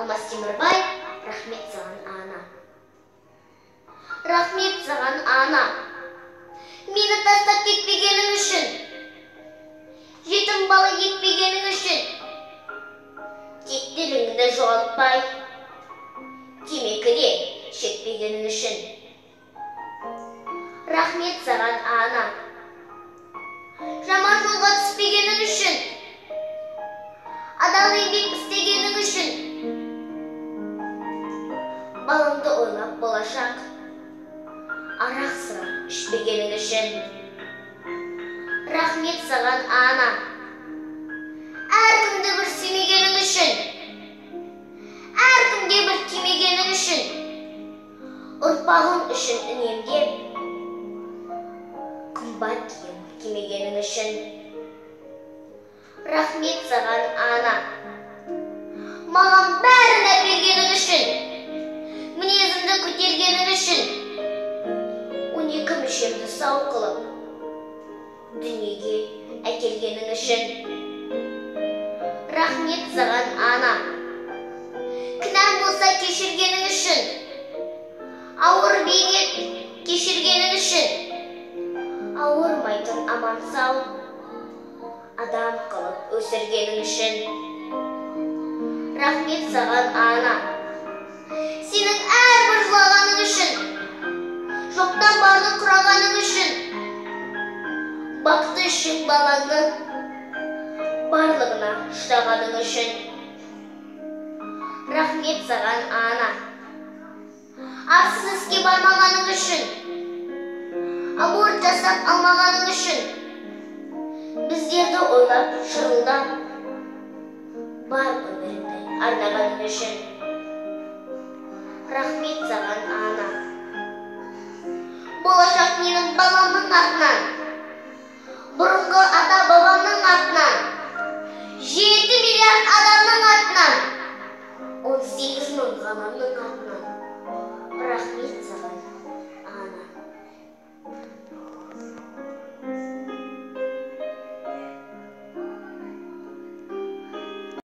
Алмас Темірбай, рахмет саған, ана. Рахмет саған, ана. Мені тастап кетпегенің үшін, жетім бала етпегенің үшін, тектілігіңді жоғалтпай, темекі де шекпегенің үшін. Рахмет саған, ана. Жаман жолға түспегенің үшін, адал еңбек істегенің үшін, балаңды ойлап болашақ арақ сыра ішпегенің үшін. Рахмет саған, ана. Әркімді бір сүймегенің үшін, әркімге бір тимегенің үшін, ұрпағың үшін үнемдеп, қымбат киім кимегенің үшін. Рахмет саған, ана. Маған бәрін әпергенің үшін, мінезімді көтергенің үшін, 12 мүшемді сау қылып, дүниеге әкелгенің үшін. Рахмет саған, ана. Кінәм болса кешіргенің үшін, ауыр бейнет кешіргенің үшін, ауырмайтын аман сау адам қылып өсіргенің үшін. Рахмет саған, ана. Сенің әрбір жылағаның үшін, жоқтан барды құрағаның үшін, бақыты үшін балаңның барлығына шыдағаның үшін. Рахмет саған, ана. Арсыз іске бармағаның үшін, аборт жасап алмағаның үшін, біздерді ойлап шырылдап, бар өміріңді арнағаның үшін. Рахмет саған, ана. Болашақ менің баламның атынан, бұрынғы ата-бабамның атынан, 7 миллиард адамның